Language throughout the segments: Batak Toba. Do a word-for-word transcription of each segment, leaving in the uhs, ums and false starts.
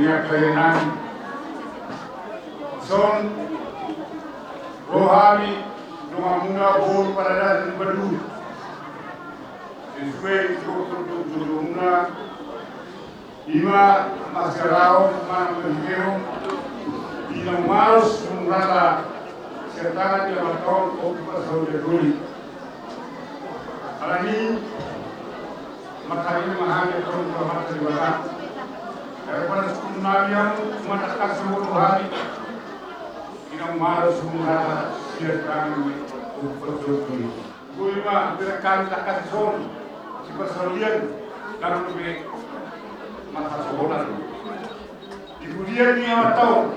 Ia kalian nami. Son, rohami, donganmuna, boru paradaton Baduri. Sesuai, jokjok, jokjok, jokjokmuna. Ima, masih raon, mana menjehon. Di na maros, murata, serta di awal tahun, oh, pas tahun dia dulu. Alani, makanya mahal ya, kalau bukan mata di belakang. Dari mana sepuluh nami yang, mana kasih sepuluh hari. Inang maro sumurata sian kami, umpet jogoi. Boi ma, pira kali takkan son, sipasaulian, lalu be masa soholan. Di budian ni amat tau,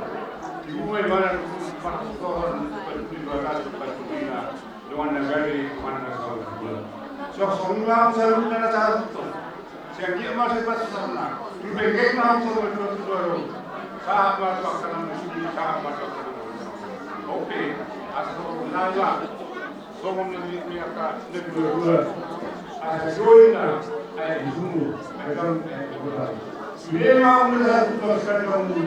di rumah ibadah, masa soholan, batu di bagasi, batu di na, dongan nagari, mana soholan. Sok songon saluhutna na saluhut. Sian dia ma sai pasusarna. Tu penggeng ma hamu songon dua tu dua ro. Sahat ma tu angka na musi, sahat ma tu angka na musi. Oke. Asa songon na dua. Songon na ni angka na dua dua. Asa join na. Ai di sumur. Ai dalam ai di bola. Sude ma hamu na satu dua sekali hamu.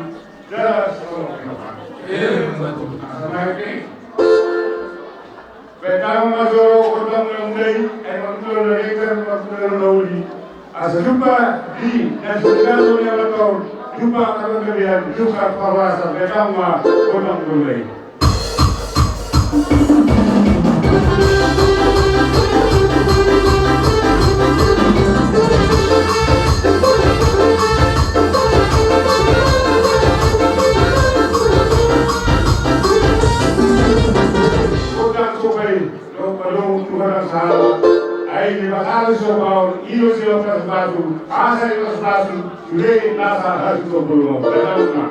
Dalam songon na dua. Asa baik. Baen damang ma jolo gondang na muda i, ai martulo na denggan, martulo na uli. Asa jumpa di na sumingkatu ni anak on, jumpa angka panggabean, jumpa parhorasan, baen damang ma gondang na muda i. Godang sopai, lompa lompa tu godang sahala. Ai di bakal sopaon, ilo silo pasu-pasu, asa di pasu-pasu, sude nasa hasu topulmo. Baen damang ma.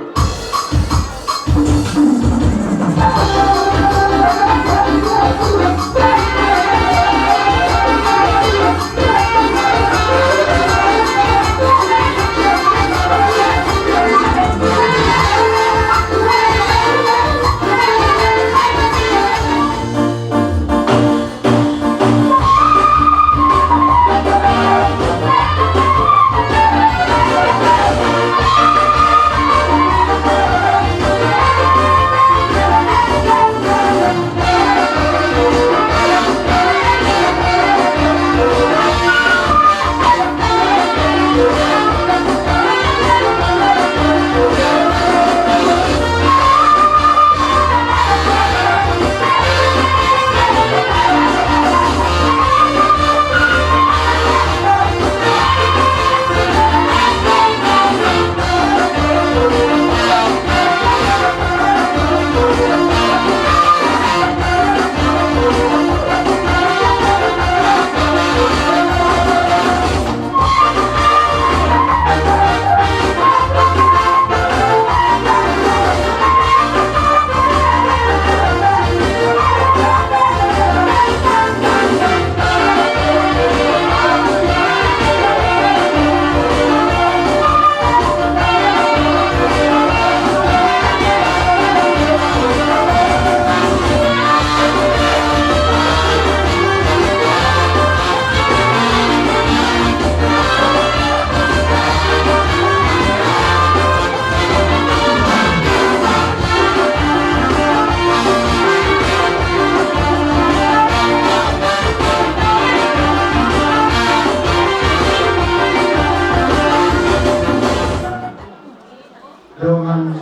Dongan,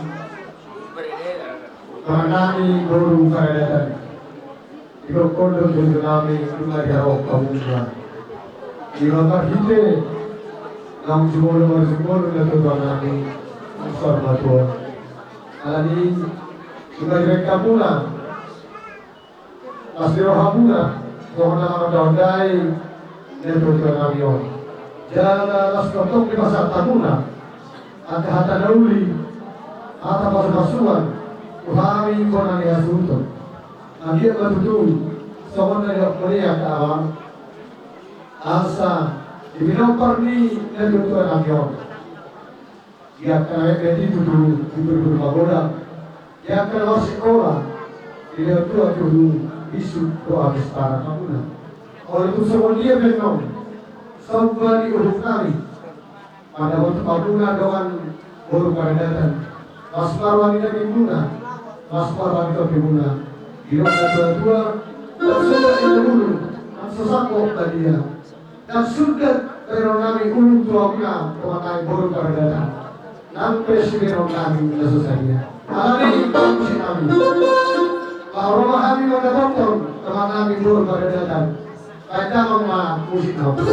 dongan nami boru paradaton. Didokkon do tu nami nunga diharap pamungka. Di lamar hite nang jumolo marjumolo na tu dongan nami. Usar matua. Alani nunga direngkamuna. Las di rohamuna, songon na mangondai na tuatua nami on. Jala las tongtong dipasahat hamuna angka hata na uli, hata pasupasuan tu hami bona ni hasuhuton. Anggiat ma tutu songon na nidok muna angka amang. Asa di pinompar ni na tuatua nami on. Di angka na mete di tutu di bulu-bulu magodang. Di angka na marsikola. Di leon tua tutu bisu doa bestara hamuna. Olo tu songon dia pe annon. Somba ni uhum nami. Mandapothon hamuna dongan boru Paradatan. Las ma roha ni dagingmuna, las ma roha ni tondimuna. Didok natuatua, nang so dapot inna bulung, nang so sangkop badia. Nang sundat bahenonnami uluntuamuna, tomanami boru Paradatan. Nang pe sibahenonnami na so sadia. Alani i, musik nami, laho ro ma hami mandapothon tomanami boru Paradatan. Bahen damang ma musik nami.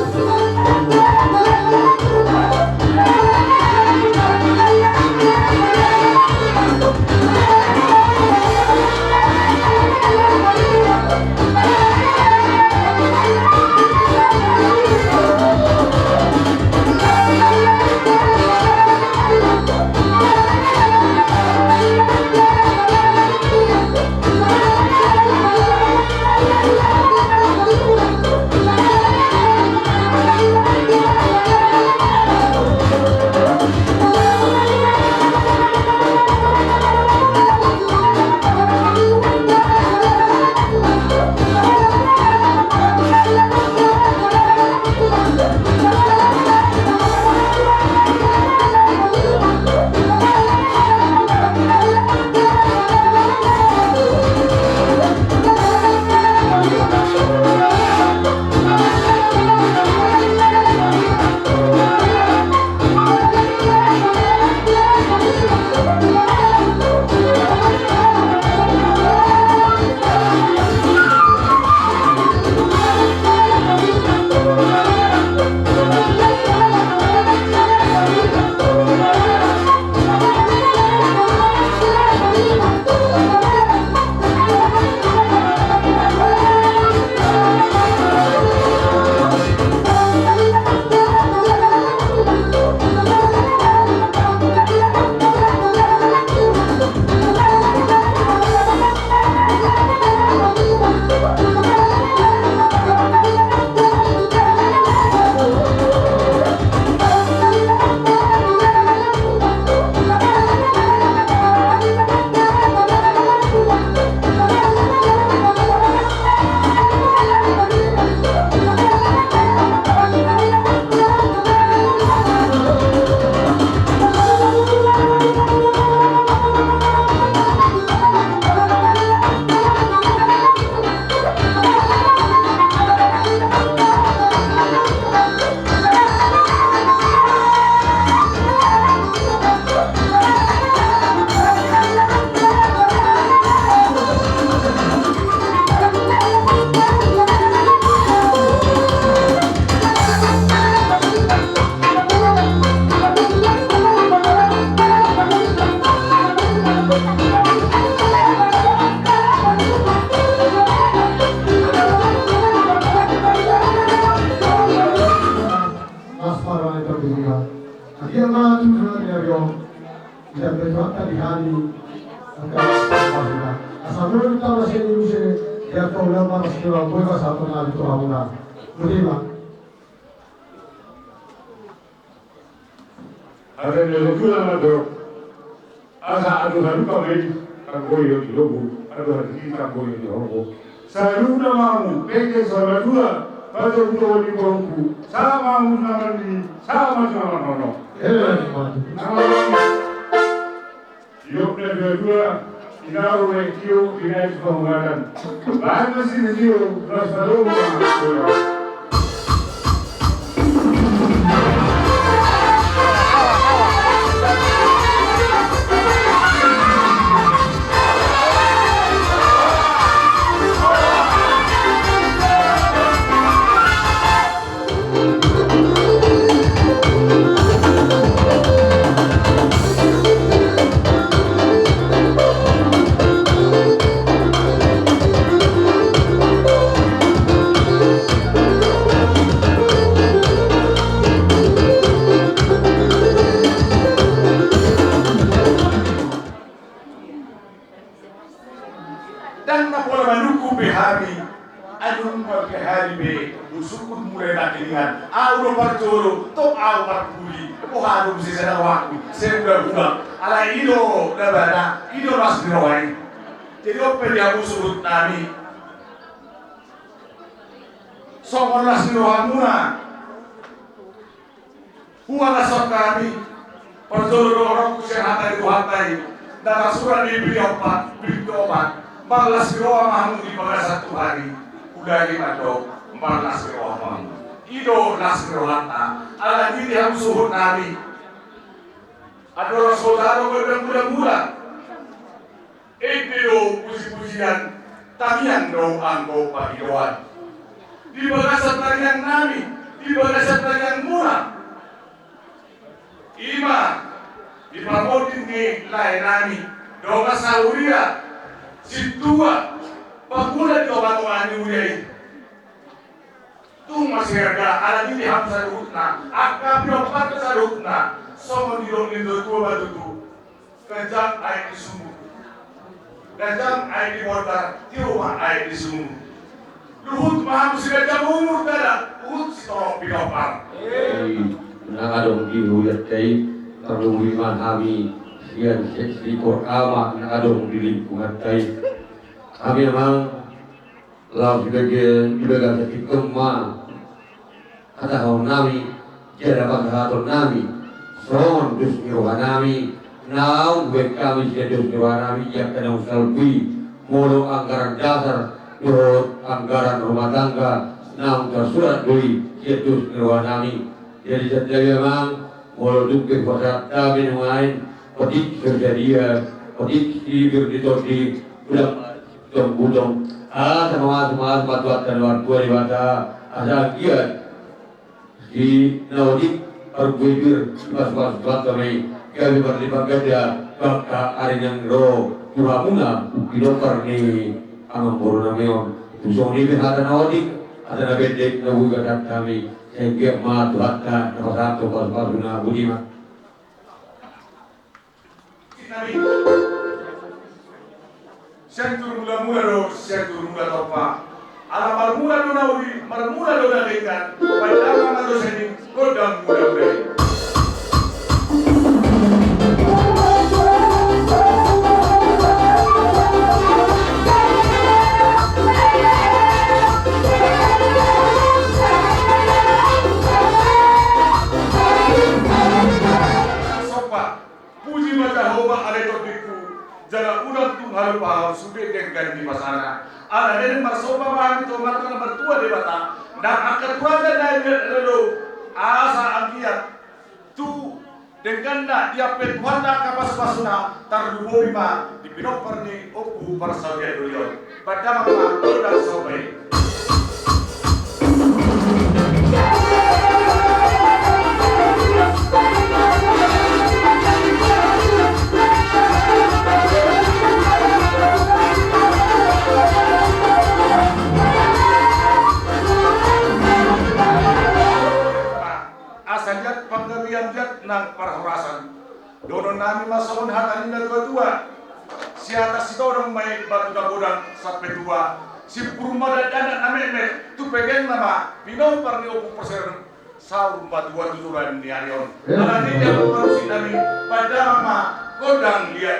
Las ma roha ni tondimuna. Agia ma tujuan ni ari on. Ditambai Tuhanta di hami angka na pasupasuna, asa molo ditamba sian i muse, di angka ulaon marlas ni roha, boi ma sahaton nami tu hamuna. Botima. Hata ni natuatua mandok, asa adohan halumpang i tanggoion di lombu, adohan halumpang i tanggoion di horbo. Saluhutna ma hamu, pengke saur matua, patogutogu ni borungku, sahat ma hamu tu na marnini, sahat ma tu na marnono. Emma tutu. Iok na dua-dua, inaro na i tio, inai tu pangulatan. Bahen ma sitio, las ma roha. Ndang na pola manungkun be hami, adong ma pe hami be, musungkun mulai nangkiningan, ahu do parjolo, tong ahu parpudi, boha do muse sada rohangku, sai hula-hula, alai i do na bana, i do las ni roha i. Jadi on pe di hamu suhut nami. Songon las ni rohamuna. Hualashon hami, Parjolo do rohangku sian hata ni Tuhanta i, na tarsurat di Pinompar, Pinompar, marlas ni roha ma hamu di bagasan Tuhan i, ulangi mandok, marlas ni roha ma hamu. I do las ni rohanta, ala ni i di hamu suhut nami. Andorang so tadok godang mula-mula. Ende do puji-pujian, tangiang do anggo pangidoan. Di bagasan tangiang nami, di bagasan tangiang muna. I ma, di parmonding ni lae nami, dongan sahuria, sintua, pangula di tonga-tonga ni huria i. Tung masirga ala ni i di hamu saluhutna, angka pinompar saluhutna, songon nidok ni natua-tua ma tutu. Ganjang aek di sumur. Ganjang aek di bondar, tio ma aek di sumur. Luhut ma hamu siganjang umur, dada, huhut sitorop pinompar. Nang adong di hurianta i, tarlumobi ma hami sian seksi Korkama nang adong di lingkunganta i. Hami amang, laos di bagasan, di bagasan tingki on ma hatahon nami, jala panghataion nami, songon dos ni roha nami, naung hubaen hami sian dos ni roha nami, i angka naung salpu i, molo anggaran dasar, dohot anggaran rumah tangga, naung tarsurat do i, sian dos ni roha nami. Jadi, santabi amang, molo tung pe hupasahat hami nuaeng, otik so sadia, otik sipir ni tondi, godang butong-butong. Asa mamasumasu ma Tuhanta na martua Debata, asa anggiat si na otik parbue pir, dipasupasu Tuhanta ma i, gabe marlipat ganda, tu angka ari na naeng ro, tu hamuna, pinompar ni amangboru nami on. Tung songon i pe hata na otik, hata na pendek, na boi pasahat hami, sai anggiat ma Tuhanta na pasahathon pasupasuna, boti ma. Sian turmula-mula do, sian turmula tompa. Ala marmula do na uli, marmula do na denggan, baen damang ma do sian i, gondang mula-mula i. Somba. Puji ma Jahowa ale tondingku, jala unang tung halupaon sude denggan ni basana. Ala ni i marsombahon ma hami tu Amanta na martua Debata, nang angka tu raja na i na lolo, asa anggiat tu dengganna diampe Tuhanta angka pasupasuna, tarlumobi ma di pinompar ni Ompu Parsaulian Doli on. Baen damang ma gondang somba i. Asa liat panggabean, liat nang parhorasan. Dohonon nami ma songon hata ni natua-tua: Siatas sitodong ma i batu na godang sampe tua, simpur ma dakdanak na metmet, tu pegengna ma pinompar ni Ompu Parsaulian, saur matua tutulan ni ari on. Ala ni i, anggo parmusik nami, baen damang ma gondang liat.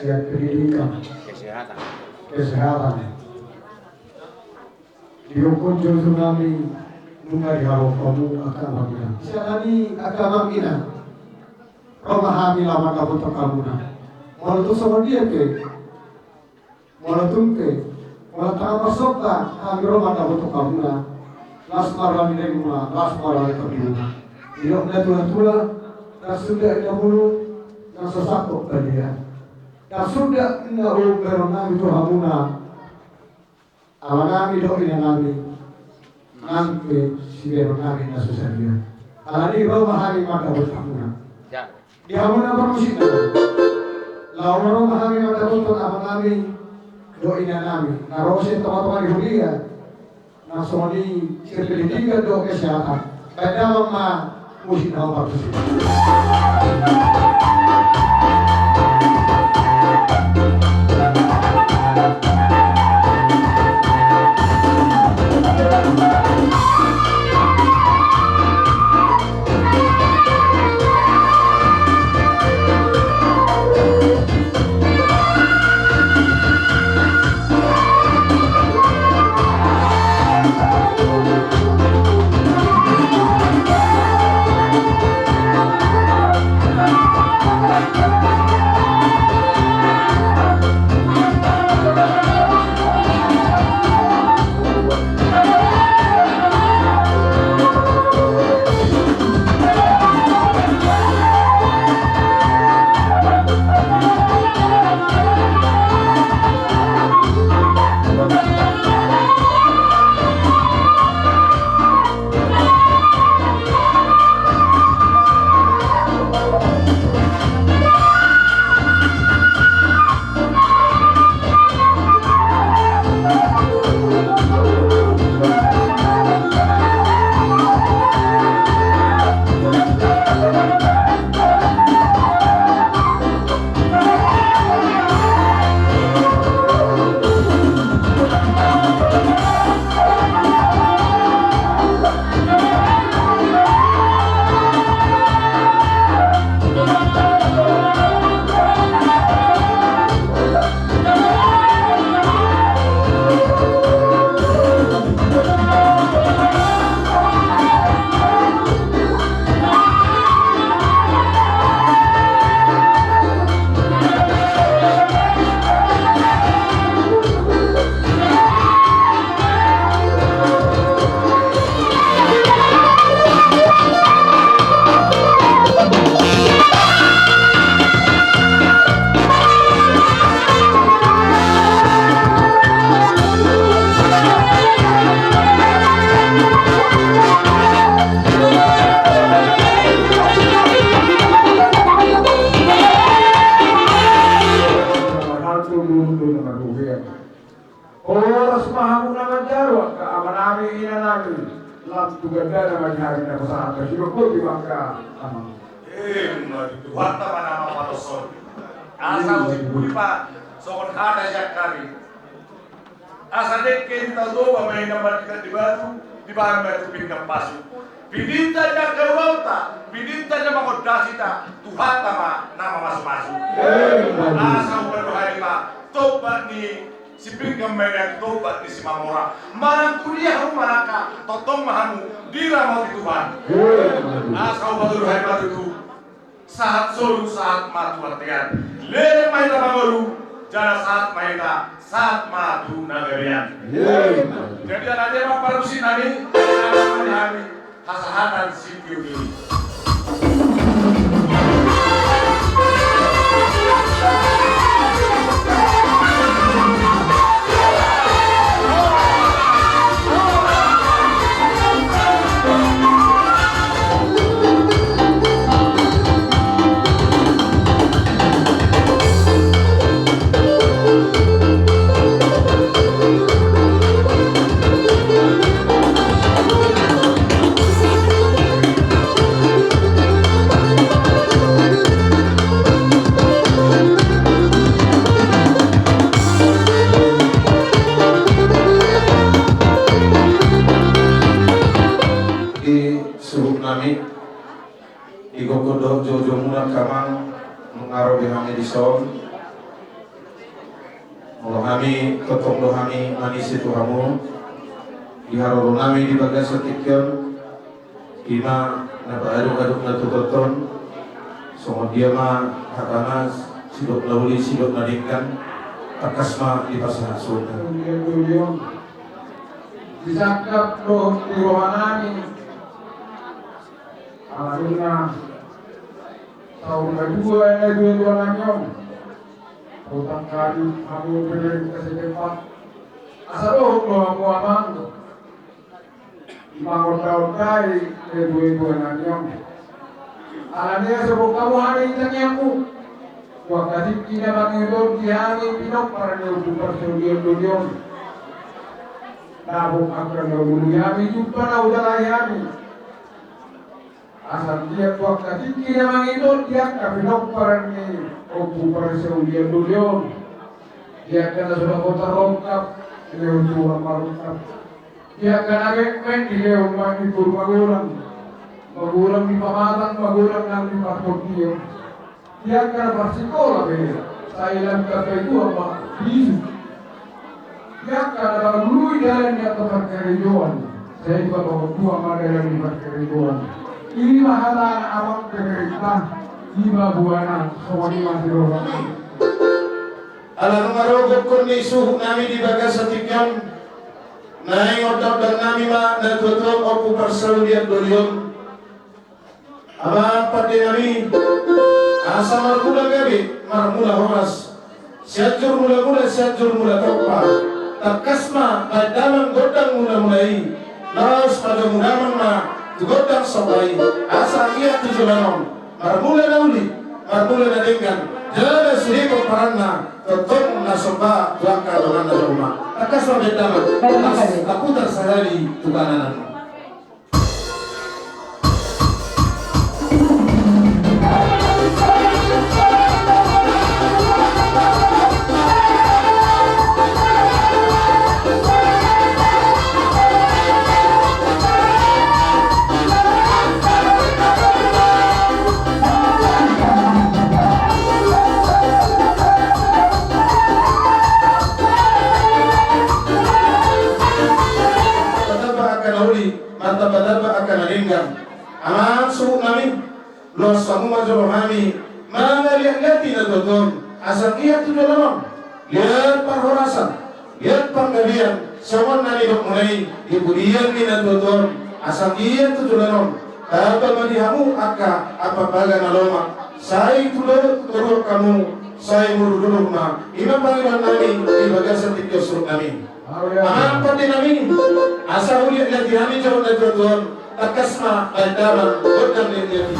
Pendidikan. Kesehatan. Kesehatan. Didokkon jolo nami nunga diharompamu angka amang inang. Siala ni angka amang inang. Ro ma hami laho mandapothon hamuna. Molo tung songon dia pe. Molo tung pe. Molo tangkas marsomba hami ro mandapothon hamuna. Las ma roha ni daimuna, las ma roha ni tondimuna. Didok natuatua, ndang suda inna mulu, ndang so sangkot balian. Ndang suda inna umbahenon nami tu hamuna. Amanami dohot inanami, nang pe sibahenon nami na so sadia. Alani i ro ma hami mandapothon hamuna. Ya. Di hamuna parmusikna. Laho ro ma hami mandapothon amanami dohot inanami na ro sian tongatonga ni huria. Nang songon i sian pendidikan dohot kesehatan. Baen damang ma musik na hombar tusi. Horas ma hamu na manjalo angka amanami inanami. Lam tu gandana ma di hami na pasahat. Sidok boti ma angka amang. Ima di Tuhanta ma na mamalos on. Asa uji puli ma songon hata sian hami. Asa dengke di Tao Toba ma inna mardikat di batu, dibahen ma tu pinggan pasu. Pidinta di angka ulaonta, pidinta na mangondasita, Tuhanta ma na mamasumasu. Asa umbahen hami ma tombak ni Sipinggan ma inna tombak ni Simamora. Manang tu dia hamu manangka, tongtong ma hamu diramoti Tuhan. Asa hupatuduhon ma tutu. Sahat solu sahat ma tu bontean. Leleng ma hita mangolu, jala sahat ma hita, sahat ma tu na gabean. Jadi alani i ma parmusik nami, alani hami. Hasahatan sitio i. Di suhut nami. Di gokhon dohot joujou muna angka amang, nunga ro be hami dison. Hami tongtong do hami manise tu hamu di haroro nami di bagasan tingki on. Ima na paadong-adong na tutup on, songon dia ma hata na sidok na uli sidok na denggan, tangkas ma dipasahat suhut. Disangkap dohot di roha nami. Alana saur matua na dua-dua nami on. Hutang kami hamu pemerintah setempat. Asa dohot do hamu amang. Mangonda-ondai na dua-dua nami on. Alana sabok hamu hami tangiangku. Angka tingki na mangihut di hami pinompar ni Ompu Parsaulian Doli on. Nabok angka na uli hami jumpa na hutalahi hami. Asa dia tu angka tingki na mangihut di angka pinompar ni Ompu Parsaulian Doli on. Di angka na sudah kota rongkap, dilehon Tuhan marungkap. Di angka na mekmek dilehon ma ni boru magodang. Magodang di pamatang, magodang nang di partondion. Di angka na parsikola be, sai lam kapai dua ma bisu. Di angka na mangalului dalan di angka parkarejoan, sai dua ma dua ma dalan di parkarejoan. Ima hata amang pemerintah, ima buana, songon i ma sidorong. Ala nunga ro gokhon ni suhut nami di bagasan tingki on, naeng ondang-ondang nami ma na tuatua Ompu Parsaulian Doli on. Amang pande nami, asa marmula gabe, marmula horas. Sianjur mula-mula, Sianjur mula tompa. Tangkas ma baen damang gondang mula-mula i. Laos padomu damang ma tu gondang somba i. Asa ia tu joloan on marmula na uli, marmula na denggan. Jala sude pomparanna tongtong na somba tu angka donganna jolma. Tangkas ma baen damang. Laos taputar sahali tu kanan. Martamba-tamba angka na uli, martamba-tamba angka na denggan. Amang suhut nami, loas hamu ma jolo hami mangaliat-liati na tuatua on, asa ia tu joloan on liat parhorasan, liat panggabean, songon na nidokmuna i di pudian ni na tuatua on, asa ia tu joloan on tamba ma di hamu angka ambabaga na lomak, sai tu dolok tu toruan hamu, sai muruduruk ma. Ima pangidoan nami di bagasan tingki on suhut nami. Amang pande nami, asa huliat-liati hami jolo na tuatua on, tangkas ma baen damang gondang liat-liat i.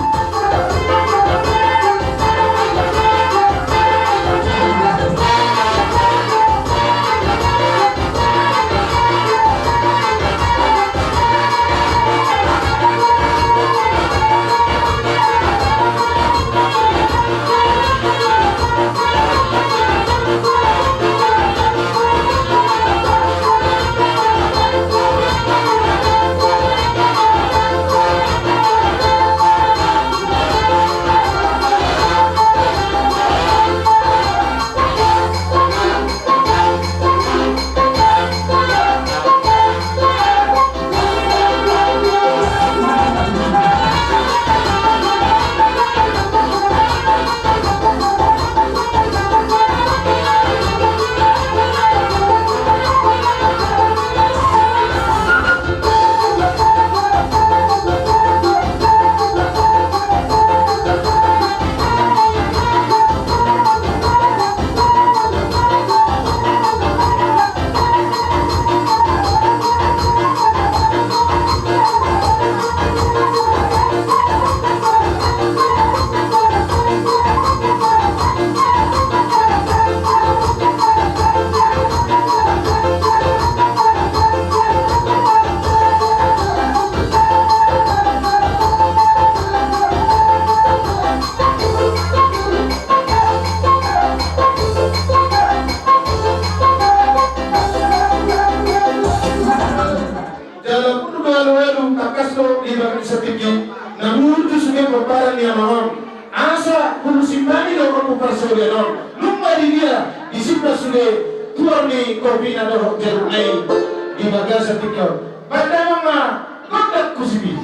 Jala pundu do alualu tangkas do di bagasan tingki on na burju sude pomparan ni amang on. Asa humusimpan i do Ompu Parsaulian on. Nunga di dia disimpan sude tu Tor ni kopina dohot jerukna i di bagasan tingki on. Baen damang ma gondang hu sipir.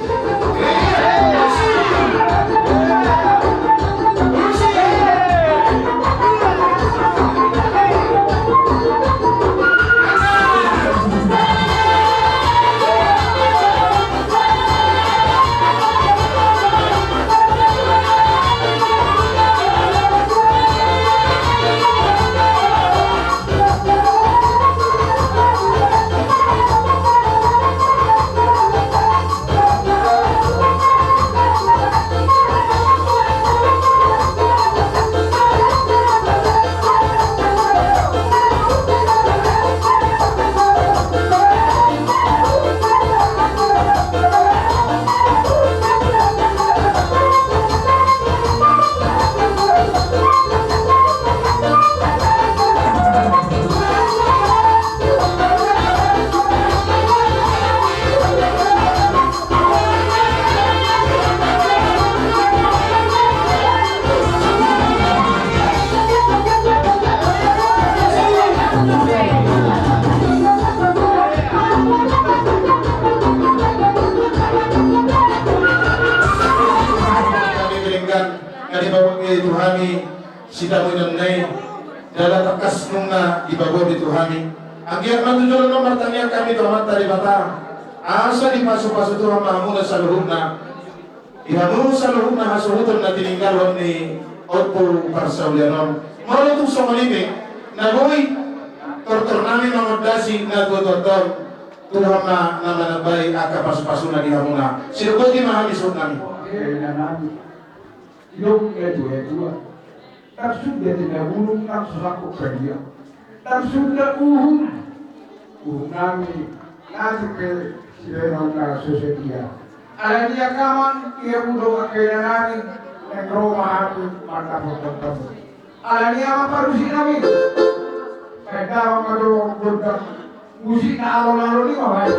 Kami belenggan, kami bawa ke Tuhan. Sitamu inang nai, jala tangkas nunga dibaboa be tu hami. Anggiat ma tu joloan on martangiang hami tu Amanta Debata, asa dipasupasu Tuhan ma hamuna saluhutna. Di hamu saluhutna hasuhuton na tininggalhon ni ompu parsaulian on. Molo tung songon i pe, na boi tortor nami mangondasi na tuatua on, Tuhan ma na manambai angka pasupasuna di hamuna. Sidok boti ma hami suhut nami. Oke, na nami. Didok na tuatua. Ndang suda tinabulung, ndang so sangkot padia. Ndang suda uhum. Uhum nami, nami pe sibaenon na so sadia. Alani i amang, ia muse angka inang nami, naeng ro ma hami mandapothon hamu. Alani i amang parmusik nami. Baen damang ma jo gondang. Musik na alon-alon i ma baen.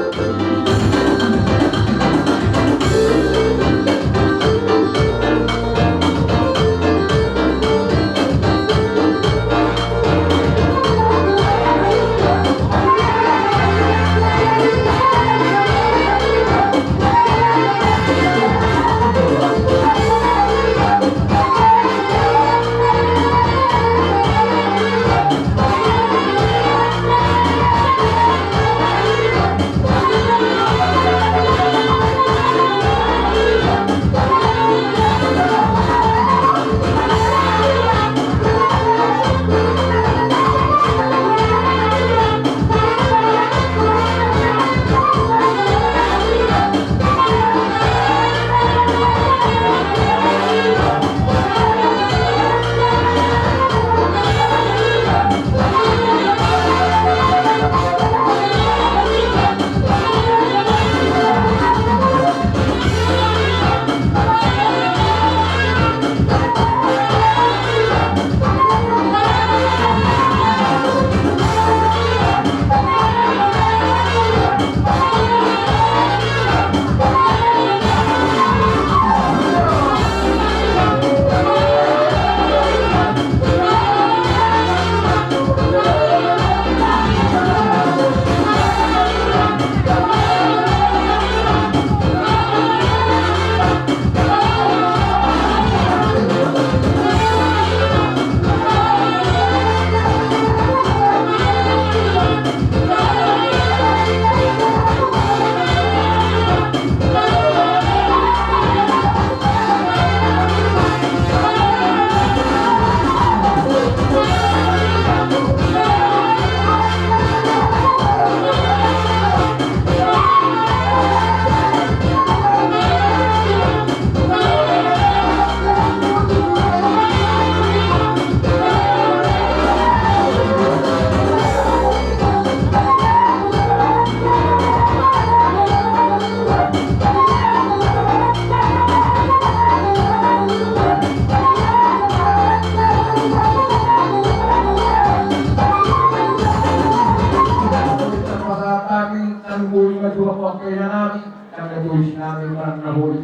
Pasahat hami, nang boi ma tu angka inang nami, nang na boi sinami manang na boi.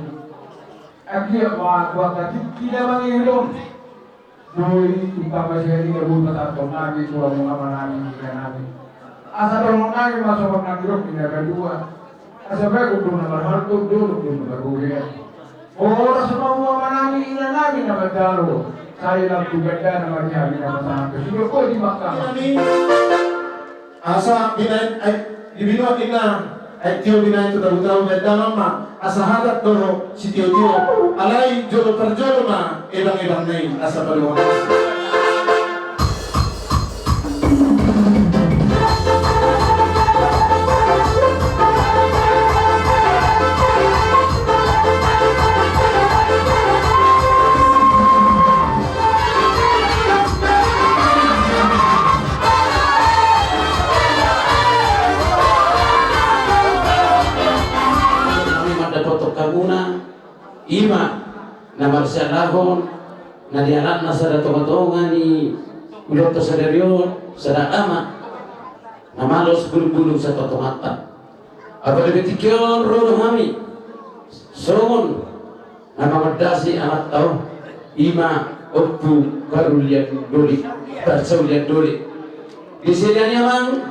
Anggiat ma tu angka tingki na mangihut on. Boi, umpama sian i na boi pasahaton nami tu hamu amanami, inanami. Asa dohonon nami ma songon na nidok ni na badia. Asa bagot do na marhalto, dolok do na margogoan. Horas ma hamu amanami, inanami na manjalo. Sai lam tu gandana ma di hami na pasahathon. Sidok boi di mangkama. Asa binaen, ai, di binuat ninna, ai tio binaen tu tabu-tabu, baen damang ma, asa hatat dohot sitio-tio, alai jolo parjolo ma ebang-ebangna i, asa padohot. Nami mandapothon hamuna, i ma na marsialahon, na nialatna sada tonga-tonga ni ulaonta sadari on, sada ama na malos bulung-bulung satonga-tonganta. Apalagi tingki on ro do hami songon na mangondasi amanta on, i ma Ompu Parulian Doli, Parsaulian Doli. Di sini ni amang,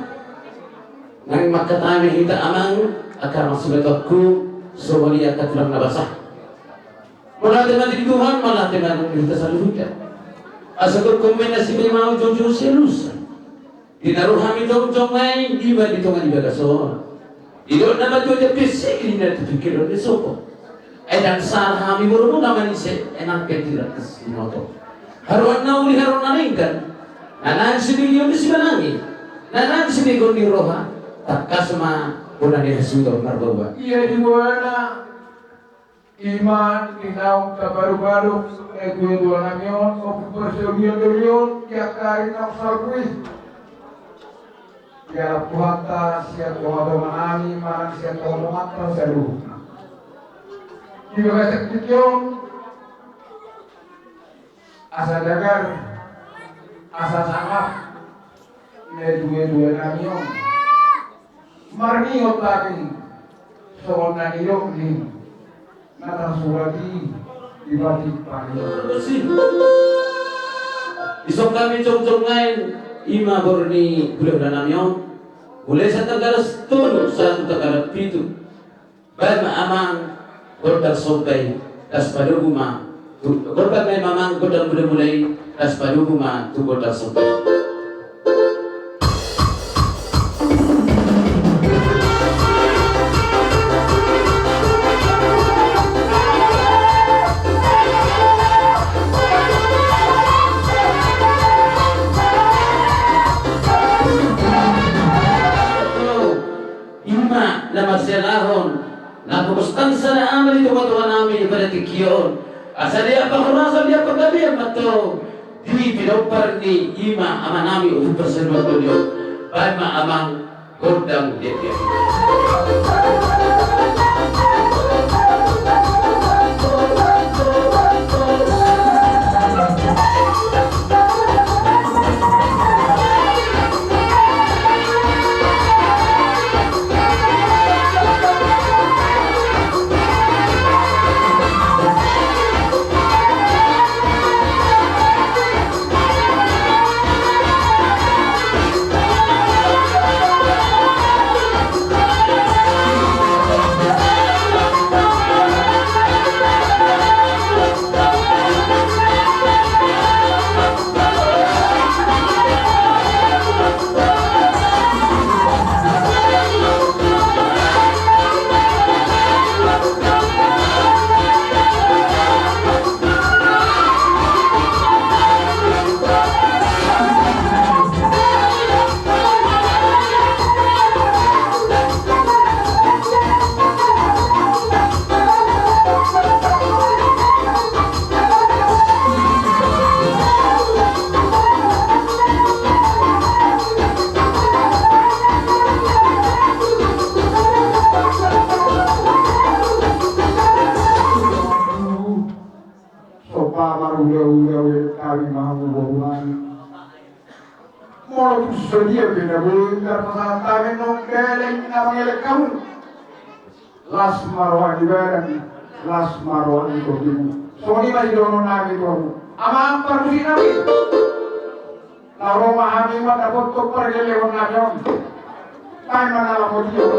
nang mangkatai ma hita amang, angka amang sibatuanku, songon i angka tulang na basa. Mauliate ma di Tuhan, mauliate ma di hita saluhutna. Asa tongtong ma na sibei mau jongjong sialusan. Di na ro hami jongjong nai, i ma di tonga ni bagas on. Didok na matua jampi sigi na tu pingkiran ni sopo. Ai ndang sala hami borumuna manise, ai nang pe di ratas ni noto. Haroan na uli, haroan na denggan. Na naeng sibigion ni simanangi. Na naeng sibigion ni roha. Tangkas ma bona ni hasuhuton marboa. Ia di bona. I ma di naung taparu-paru, eh, dua-dua nami on, Ompu Parsaulian Doli on, di angka ari naung salpu i. Dialap Tuhanta sian tonga-tonga nami, manang sian tonga-tonganta saluhutna. Di bagasan tingki on, asa dagar, asa sangap, na dua-dua nami on. Marnihot hami, songon na nidok ni na tarsurat i di batik pari. Dison hami jongjong nai, i ma boru ni hulahula nami on. Mulai sian tanggal tolu sahat tu tanggal pitu. Baen ma amang gondang somba i, laos padomu ma tu, gondang ma i amang gondang mula-mula i, laos padomu ma tu gondang somba i. I ma na marsialahon, na pogos tang sada ama di tonga-tonga nami pada tingki on. Asa dia pahorasan, dia panggabean ma tong di pinompar ni i ma ama nami Ompu Parsaulian Doli on. Baen ma amang gondang dia dia. Sopa marula-ula we kami mahu boruan. Molo tung sadia pe na boi tarpasahat hami nong beleng na mangelek hamu. Las ma roha ni badan, las ma roha ni topimu. Songon i ma sidohonon nami tu hamu. Amang parmusik nami. Laho ma hami mandapothon pargellengon nami on. Baen ma na lamoti on.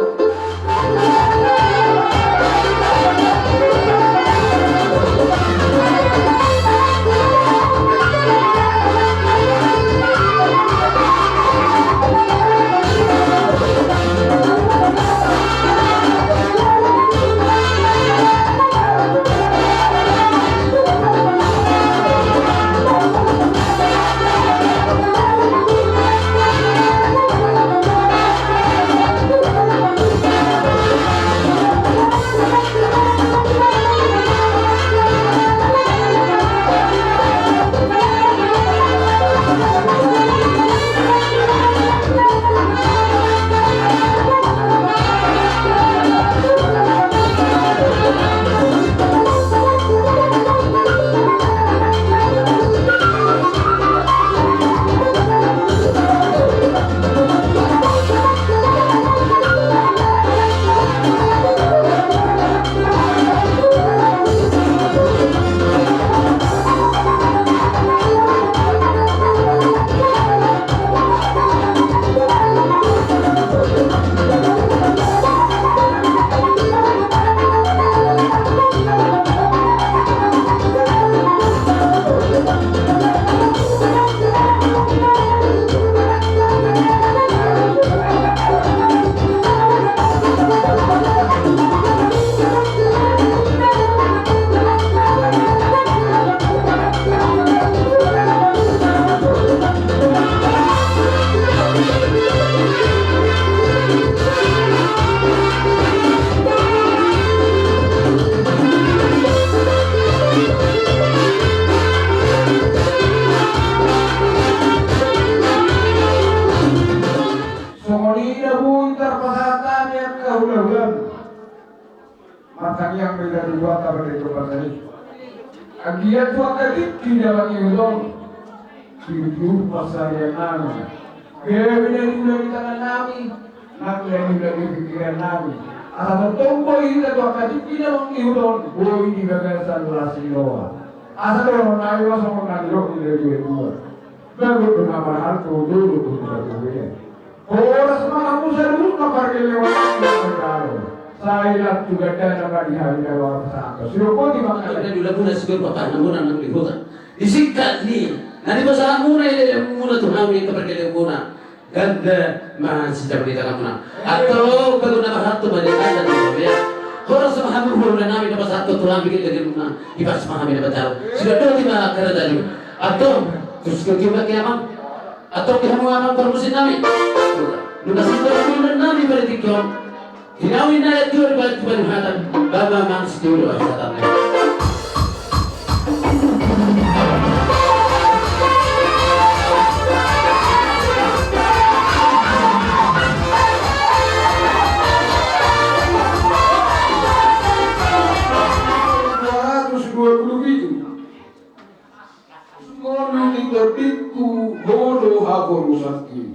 Songon i na boi tarpasahat hami angka hulahulam. Martangiang ma hita tu Tuhanta marhite partangiangan. Anggiat tu angka tingki na mangihut on, tiur pansarian nami, gabe na niula ni tangan nami, nang na niula ni pingkiran nami. Asa tongtong boi hita tu angka tingki na mangihut on boi di bagasan las ni roha. Asa dohonon nami ma songon na nidok ni natuatua: Bagot do na marhalto, dolok do na margogoian. Horas ma hamu saluhutna pargellengon nami na mardalan. Sai lan tu gandana ma di hami na laho pasahathon. Sidok boti ma angka na niula muna, sidok bapa na muna nang di huta. Disingkat ni na dipasahat muna i leleng muna tu hami angka pargellengon muna. Ganda ma sijabon ni tangan muna. Antong bagot na marhalto ma di ganda tu hami. Horas ma hamu hulahula nami na pasahathon tu hami gellengon muna. Hipas ma hami na mardalan. Sidok boti ma angka na tadi. Antong, terus ke kiumat ke amang. Antong di hamu amang parmusik nami. Nunga singkop nami pada tingki on. Di na uli na ayat dua di balik tu Banyuhatan. Baba mang sitiur satan. Dua ratus dua puluh pitu. Ngolu ni tondingku, ho do haporusanki.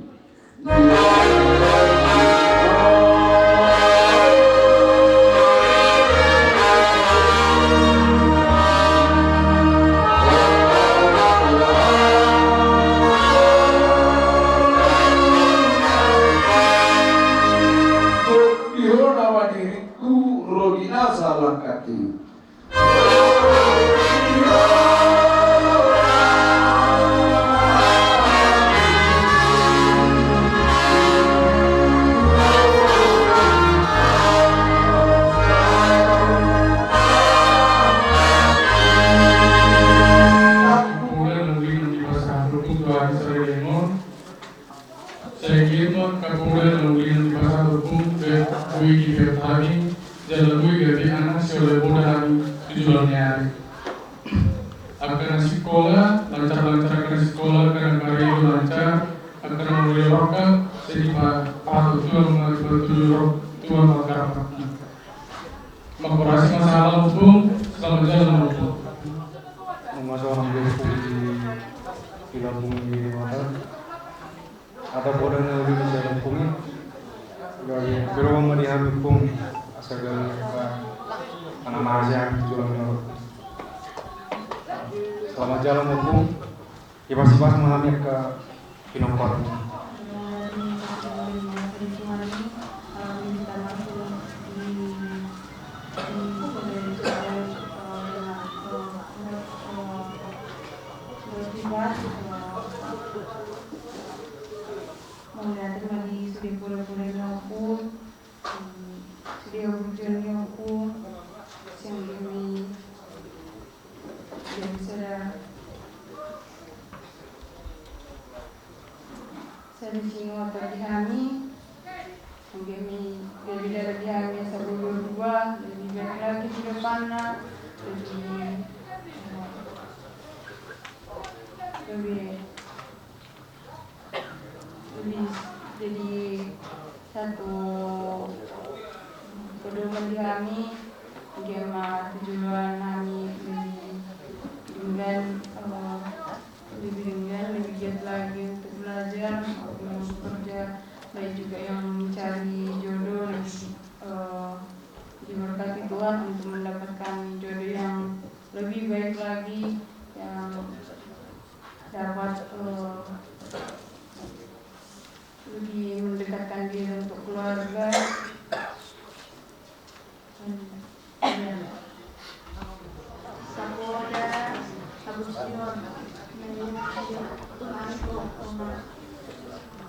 Di ho nama diringku, ro di nasa langkangki. Sai angka poda na uli na dipasahat ompung, boi di hami, jala boi gabe anak sioloi poda hami tu joloan ni ari. Angka na sikola, lancar-lancar angka na sikola, angka na karejo lancar, angka na molo i rongkap, sai dipasahat tu Tuhan ma, dipasahat tu Tuhan ma angka rap. Mangkorasi ma sahala ompung, selamat jalan ompung. Masa orang dia di, di kampung di mata. Angka poda na uli na sian ompung i. Gabe, bere ma di hami ompung. Asa gabe, ah, anak mahasiswa hami tu joloan ni ari. Selamat jalan, Ompung. Ipas-ipas ma hami angka pinompar. Mauliate ma di sude pura-pura ni ompu, di sude burju ni ompu, sian hami. Jadi sada, sada singoto di hami, anggiat ma gabe dalan di hami asa boi dua, gabe baik lagi tu depanna, gabe, gabe Jadi, jadi satu pedoman di hami, anggiat ma tu joloan hami lebih denggan, eh, lebih denggan, lebih giat lagi untuk belajar, maupun yang bekerja, baik juga yang mencari jodoh, lebih, eh, diberkati Tuhan untuk mendapatkan jodoh yang lebih baik lagi, yang dapat, eh, lebih mendekatkan diri untuk keluarga. Sapoda, Abu Senior.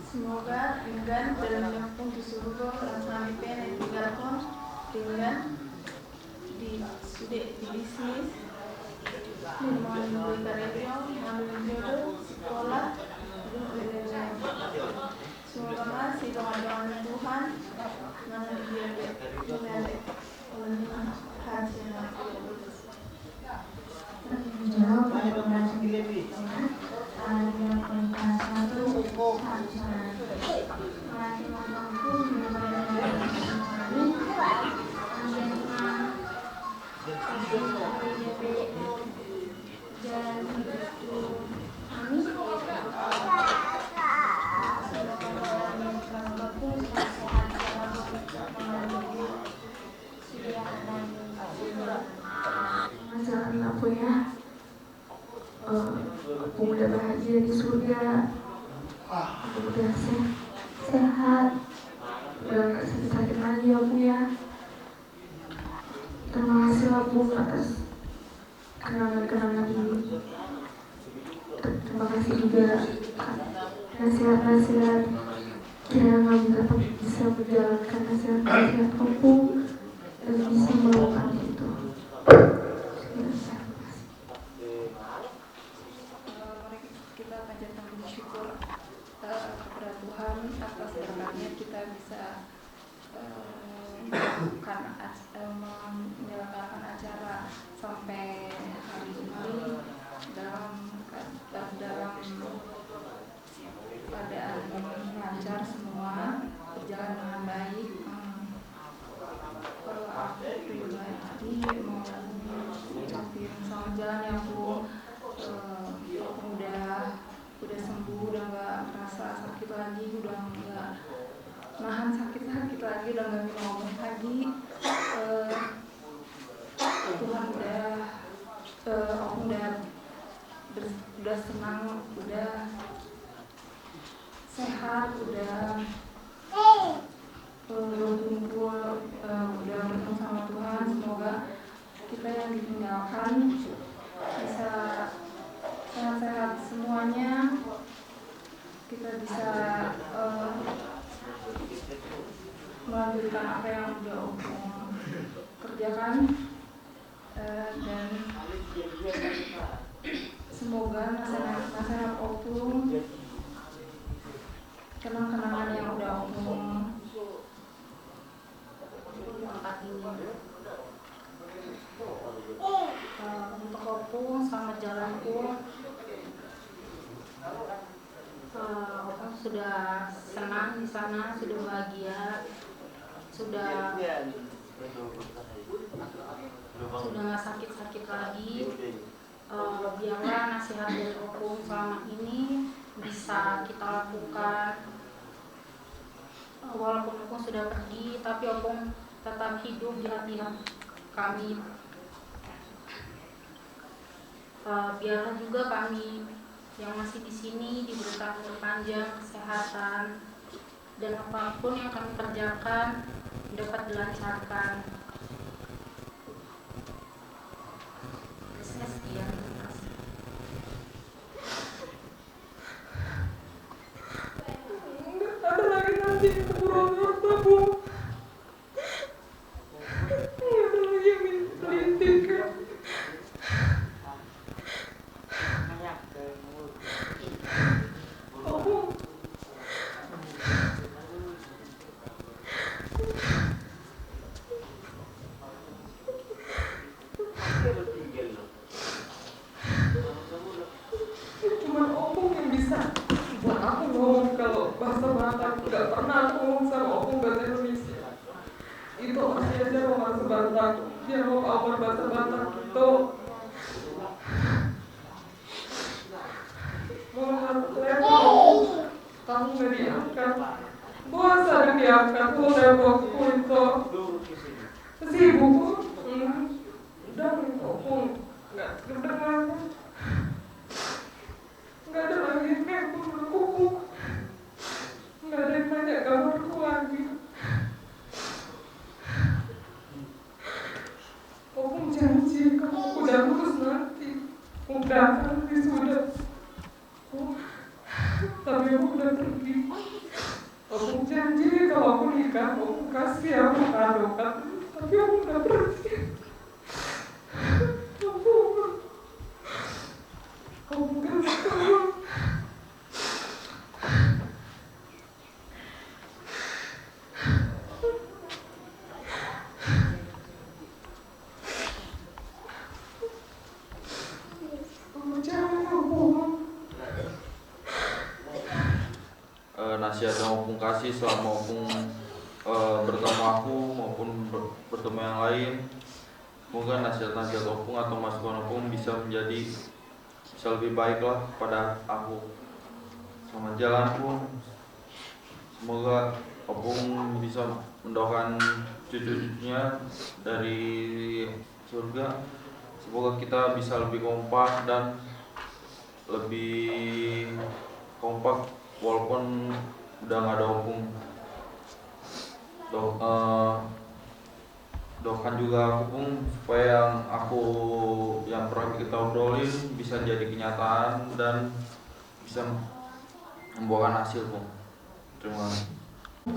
Semoga denggan dalan ni ompung tu surgo, laos hami pe na ditinggalhon denggan di sude, di bisnis, di mangan, di karejo, mangan, di jodoh, sikola, di lain-lain. Semoga ma sidongan-dongan ni Tuhan, manang di dia pe, di lain-lain. Ulun haji na. Masalah apa ya? Eh, Ompung udah bahagia di surga. Ompung udah se-, sehat. Udah nggak sakit-sakit lagi ya, Ompung ya. Terima kasih, Ompung, atas kenangan-kenangan ini. Terima kasih juga nasihat-nasihat. Kiranya kami tetap bisa menjalankan nasihat-nasihat Ompung dan bisa melakukan itu. Sekian, terima kasih. Eh, mari kita panjatkan puji syukur, eh, kepada Tuhan atas berkatnya kita bisa, eh, melakukan ac-, eh, menyelenggarakan acara sampai hari ini dalam, dalam keadaan lancar semua, berjalan dengan baik. Hmm. Kalau aku pribadi mau ucapin selamat jalan ya, Ompung. Eh, udah, udah sembuh, udah nggak merasa sakit lagi, udah nggak nahan sakit-sakit lagi, udah nggak minum obat lagi. Eh, Tuhan udah, eh, Ompung udah ber-, udah senang, udah sehat, udah, eh, kumpul, eh, udah bertemu sama Tuhan. Semoga kita yang ditinggalkan bisa sehat-sehat semuanya. Kita bisa, eh, melanjutkan apa yang udah Ompung kerjakan. Eh, dan semoga nasihat, nasihat Ompung, kenang-kenangan yang udah Ompung di tempat ini. Eh, untuk Ompung, selamat jalan, Pung. Eh, Ompung sudah senang di sana, sudah bahagia, sudah, sudah nggak sakit-sakit lagi. Eh, biarlah nasihat dari Ompung selama ini bisa kita lakukan. Eh, walaupun Ompung sudah pergi, tapi Ompung tetap hidup di hati kami. Eh, biarlah juga kami yang masih di sini diberikan umur panjang, kesehatan, dan apapun yang kami kerjakan dapat dilancarkan. Sekian, terima kasih. Ada lagi nanti kekurangan apa, Bu? Ada lagi yang melinting. Aku Cuman omong yang bisa buat aku ngomong kalau bahasa Batak. Nggak pernah aku ngomong sama omong bahasa Indonesia. Itu masih aja ngomong bahasa Batak. Dia mau apa bahasa Batak itu. Mau telepon, kamu nggak diangkat. Gua sadar diangkat, gua telepon, gua itu. Sibuk, hmm. Udah, telepon. Nggak kedengaran. Nggak ada lagi yang nelpon aku. Nggak ada yang nanya kabarku lagi. Aku janji, kalau aku udah lulus nanti, aku datang wisuda. Tapi aku udah pergi. Aku janji, kalau aku nikah, aku kasih aku kado kan. Tapi aku udah pergi. Aku, aku kasih. Eh, nasihat yang opung kasih selama opung, eh, bertemu aku maupun ber-, bertemu yang lain. Semoga nasihat-nasihat opung atau masukan opung bisa menjadi, bisa lebih baik lah kepada aku. Selamat jalan pun. Semoga opung bisa mendoakan cucu-cucunya dari surga. Semoga kita bisa lebih kompak dan lebih kompak walaupun udah nggak ada opung. Dok, eh, doakan juga aku, Pung, supaya yang aku, yang pernah kita obrolin bisa jadi kenyataan dan bisa membuahkan hasil, Pung. Terima kasih.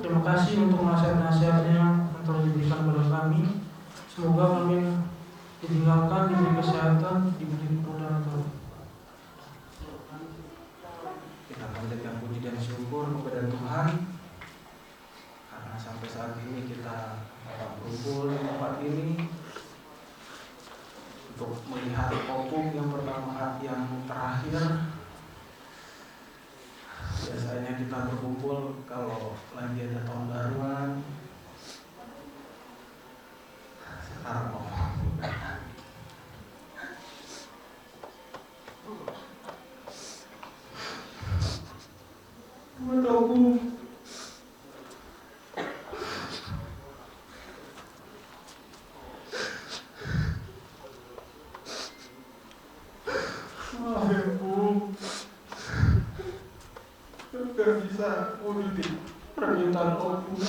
Terima kasih untuk nasihat-nasihatnya yang telah diberikan kepada kami. Semoga kami ditinggalkan, diberi kesehatan, diberi kemudahan, Tuhan. Kita panjatkan puji dan syukur kepada Tuhan karena sampai saat ini kita dapat berkumpul di tempat ini untuk melihat opung yang pertama, yang terakhir. Biasanya kita berkumpul kalau lagi ada tahun baruan. Sekarang opung. Mata opung. Maaf ya, Pung. Gak bisa wujudin permintaan opung.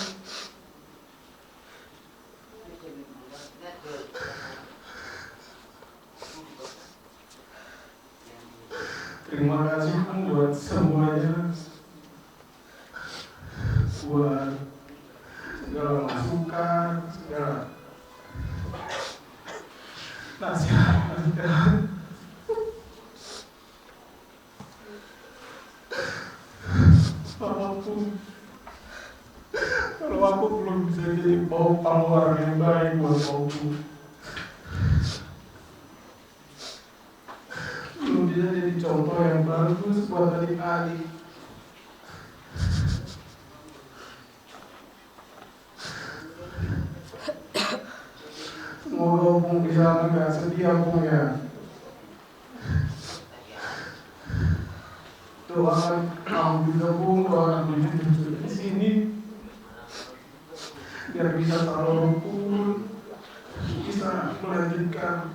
Terima kasih, Pung, buat semuanya. Buat segala masukan, segala nasihat, nasihat. Walaupun kalau aku belum bisa jadi penggeluaran yang baik buat opung, belum bisa jadi contoh yang bagus buat adik-adik. Semoga opung bisa nggak sedih, Pung, ya. Doakan aku juga, Pung, doakan cucu-cucu di sini biar bisa selalu rukun, bisa melanjutkan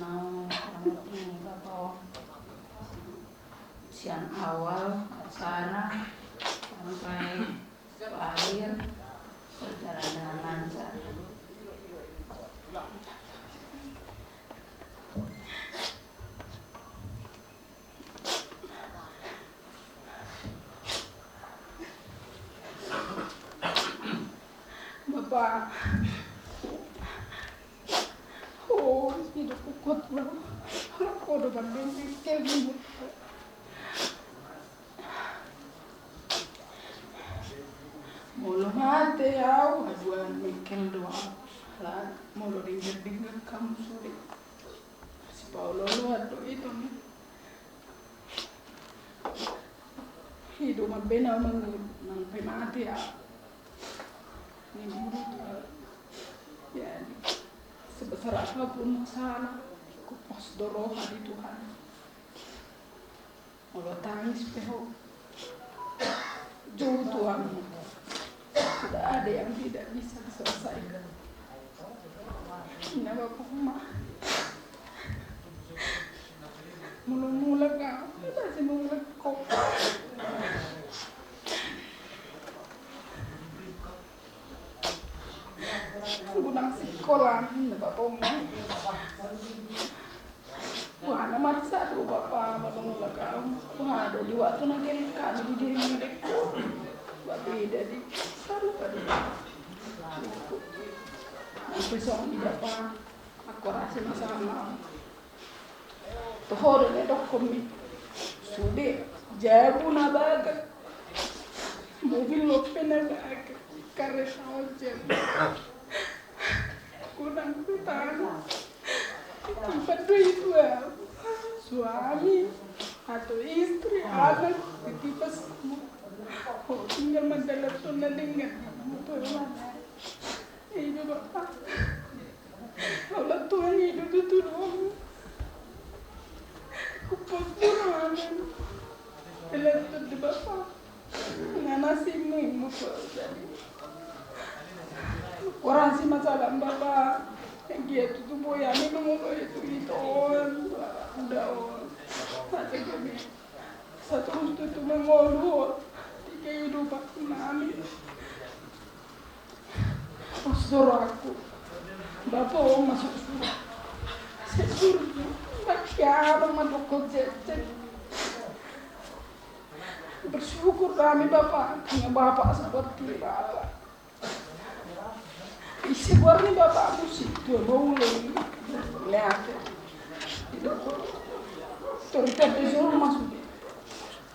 Naung ramoti Bapa on sian awal acara sampai akhir, berjalan dengan lancar. Bapa. Oh, hidup ku kuat, Bapa. Aku udah banding pikir. Molo mate au, aduan Mikel do au. Ala molo denggan-denggan hamu sude, sipaolo-oloan do i, Tong. Hidup ma be na mangido nang pe mate au. Ni buru tu au. Jadi, sebesar apapun masalah, ku pos do roha di Tuhan. Molo tangis pe ho, jou tu Ahu. Tidak ada yang tidak bisa diselesaikan. Nda bapa ma. Molo mulak au, masih mulak ho. Guna Sikola na bapa on. Wah, na marsa do bapa, bapa mulak au. Wah, do di waktu na gel kami di diri mendek. Bapa ida di saru tadi. Aku song di bapa. Aku rasa masalah. Toho do na dokkon mi. Sude, jabu na bagak. Mobil lope na bagak. Kareta on jabu. Kurang hutang. Tempat dua itu, ah. Suami atau istri, anak, itu pas semua. Oh, tinggal mandala tuna dengan. Itu, Bapak. Au la tuan i do tutu do. Kupos do ramen. Elat tu di bapa. Ngana si mui muko tadi. Orang si masalah bapa. Yang dia tutu boya ni mengolo itu itu on. Udah on. Masa kami. Saturus tutu mengolo. Tiga hidup aku nami. Os do rohangku. Bapa on masuk surga. Sai surga. Bagaimana mandok kau jejek. Bersyukur kami Bapak, punya Bapak seperti Bapak. Isi buarni Bapak musik, dua bau lagi. Lihat. Itu. Cerita di rumah sudah.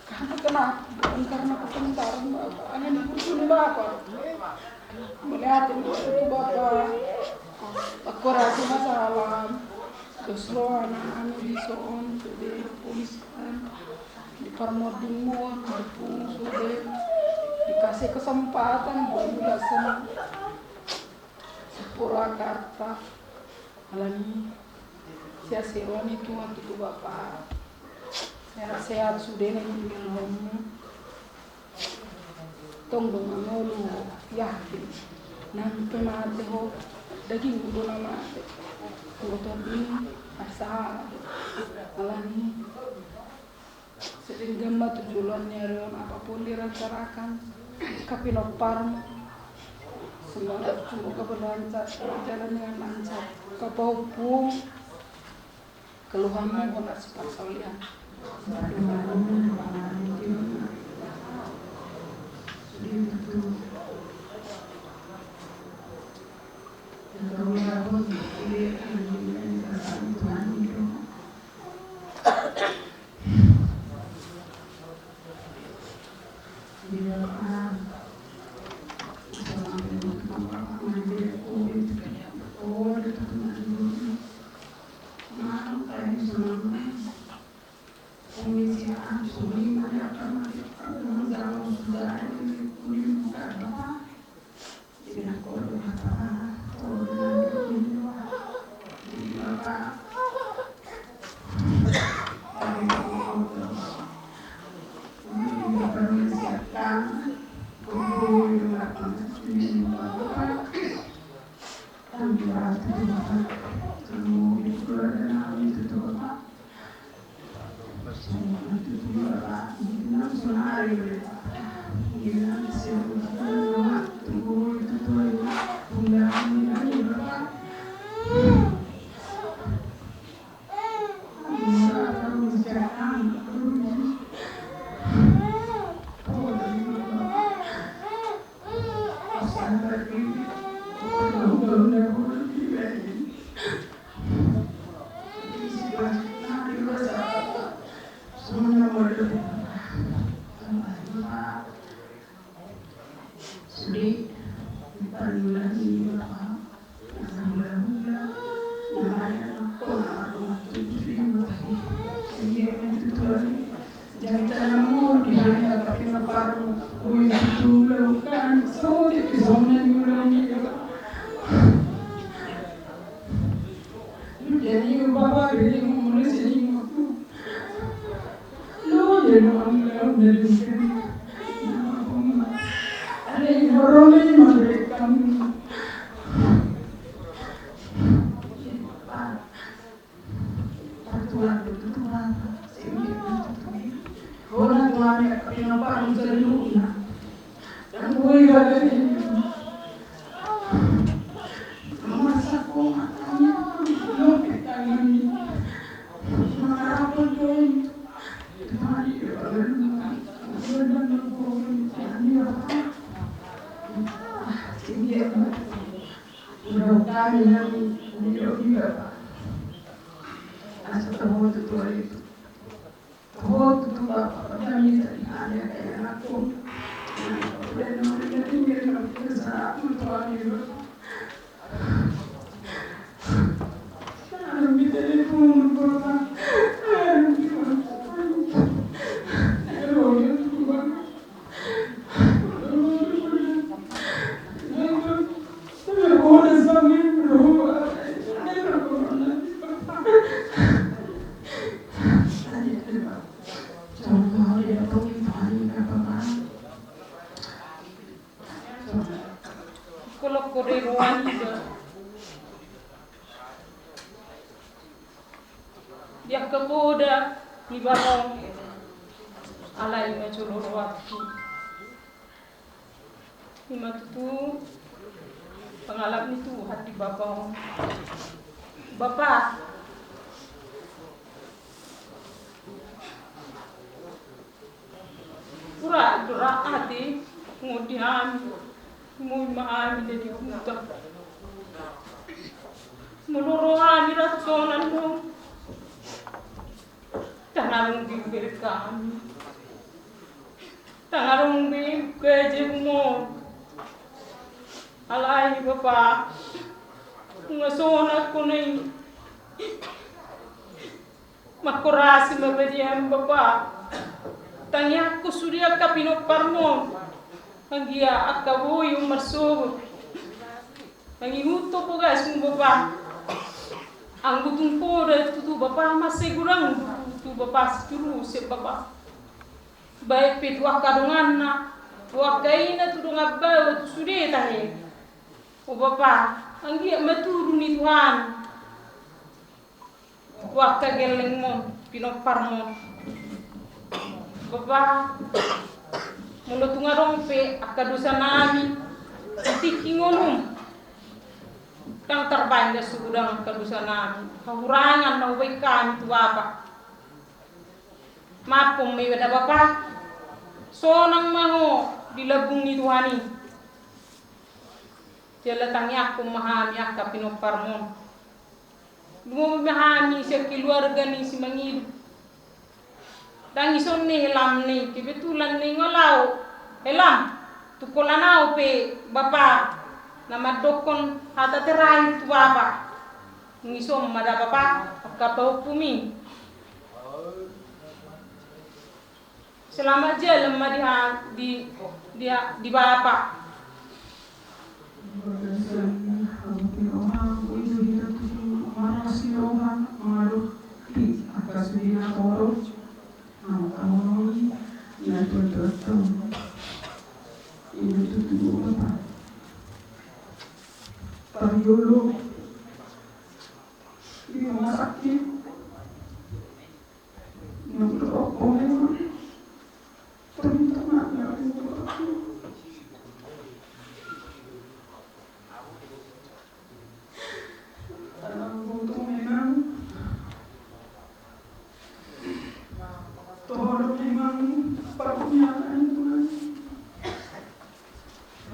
Karena kenapa? Bukan karena pertengkaran Bapak, hanya dibutuhin Bapak. Melihat itu Bapak. Aku rasa masalah. Terus rohana anu dison, sude polisian. Di parmoding muan, di pung sude. Dikasih kesempatan buat belasan. Sepura karta. Alani. Sehat-sehat ni Tuhan tutu Bapak. Sehat-sehat sude na tinggal homu. Tong do mangolu yakin. Nang pe mate ho, daging do na mate. Motor ini asa alani. Sering gama tu joloan ni ari on apapun direncanakan. Kapinomparmu. Semoga, semoga berlancar, berjalan dengan lancar. Kapaupu. Keluhanmu bona sipasaulian. Sude, panulang ni Bapa, na hula-hula, na maya, na kona, na tutu, na mata. Jadi, yang itu Tuhan, jangan tanammu di hati, tapi na paru, oh, itu tulang, kan, so, itu zona ni ulang ni, Bapa. Jadi, Bapa, jadi, mulai sini, Bapa. Tinggi amat. Udah kami nang udah iba, Pak. Asa tahu tu tua itu. Tahu tu tua, Pak. Kami tadi ada kayak anakku. Udah nang udah tinggi nang udah sana pun tua gitu. Kalau kau dari luar juga. Di angka poda ni bapa on, alai ima jolo rohangku. Ima tutu pangalap ni Tuhan di bapa on. Bapa. Ura, ura ate, ngodi hami, mui ma hami dari huta. Molo ro hami rasonan mo. Tangan di beri kami. Tangan di beri kami. Alai bapa. Ngasona kunai. Mangkorasi ma badiam bapa. Tangiangku sude angka pinomparmon. Anggia angka boi on marsogot. Mangihuthon bogasmu bapa. Anggo tung poda tutu bapa mansai godang tutu bapa siturusen bapa. Baik pe tu angka donganna, tu angka ina tu dongan baoa tu sude tahe. O bapa, anggiat ma turu ni Tuhan. Tu angka gellengmon, pinomparmon. Bapa, molo tung adong pe angka dosanami di tingki ngolum, ndang tarbaen da so godang angka dosanami, hahurangan na hubaen hami tu bapa. Maafhon ma iba da bapa. Sonang ma ho di lambung ni Tuhan i. Jala tangiangkon ma hami angka pinomparmon. Lumobi ma hami sian keluarga ni si Mangido. Ndang dison ni helam ni, kebetulan ni ngolai helam. Tu holan au pe bapa na mandokkon hata terakhir tu bapa. Ndang dison ma da bapa, angka pahompumi. Selamat jalan ma di ha-, di, di, di bapa. Bagasan hamu di roha, uju hita tu marasi roha, mangadopi angka sude na torop, angka holong na tuan-tuan tau. Ima tutu bapa. Parjolo di rumah sakit.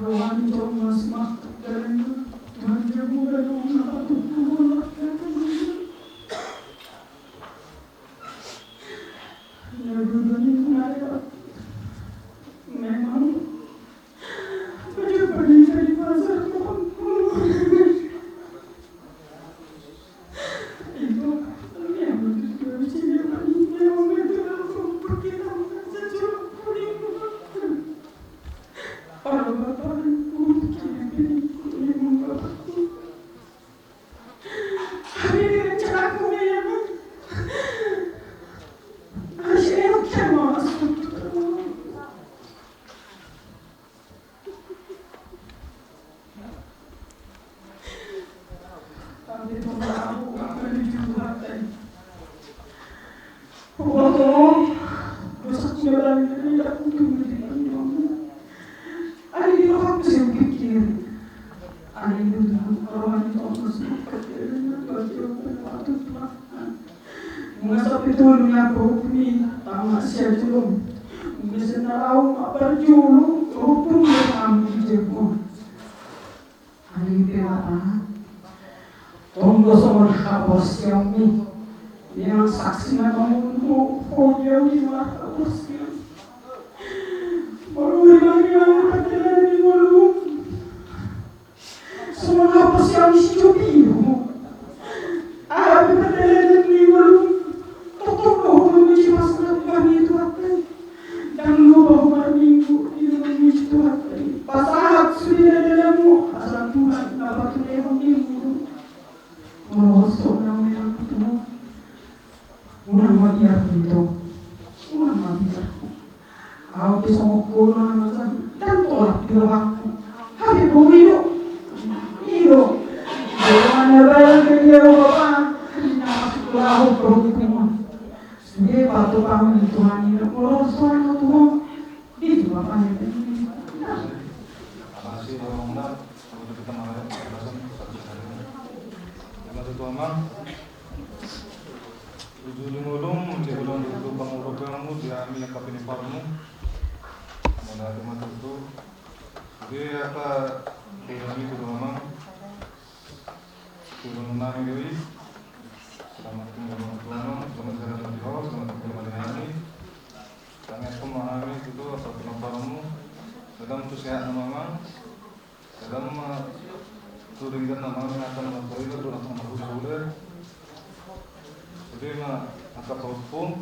Rohani Thomas Mark Dalena, Tuhan Jago Dalena, Tuhan Jago Dalena. Memang Nunga sahat tu tolu na pahompumi, tama sian jolo. Nunga sennari au ma parjolo, pahompumi, tama di jolo. Tong do songon haporseaonmi. Memang saksi na mangolu ho, ho di au di luar haporseaon. Molo memang, memang pardalanan ni ngolum songon haporseaon ni si Jobi do ho. Aha pe pardalanan ni ngolum, tongtong do ho mamuji pasahat Tuhan i, Tuhanta i. Ndang loba ho marminggu di na mamuji Tuhanta i. Pasahat sude na dalanmu, asa Tuhan na patulehon i. Molo songon na memang tu ho, unang mabiar ho ito. Unang mabiar ho. Au pe songon ho do na manjadi, ndang tolap di rohangku. Hape boi do. I do. Jolma na baen pe dia, o Bapa, na masuk tu laho, tu hukuman. Sude patupahon ni Tuhan i do. Molo songon na tu ho, di tu Bapa ni. Terima kasih, Bang Umar. Kalau kita mau, kita langsung satu-satu. Terima kasih, Amang. Tutu di ngolum, di ngolum tutu pangurupianmu, di hami angka pinomparmu. Mauliate ma tutu. Di angka tulang i tutu, Amang. Tulang nami do i. Selamat tinggal, Amang. Selamat tinggal di ho, selamat tinggal di hami. Tangiangkon ma hami tutu, angka pinomparmu. Dalam tu sehat nama, Amang. Dalam ma tu denggan nama, ingatan ma tu denggan, tu nama tu denggan. Jadi ma angka pahompu.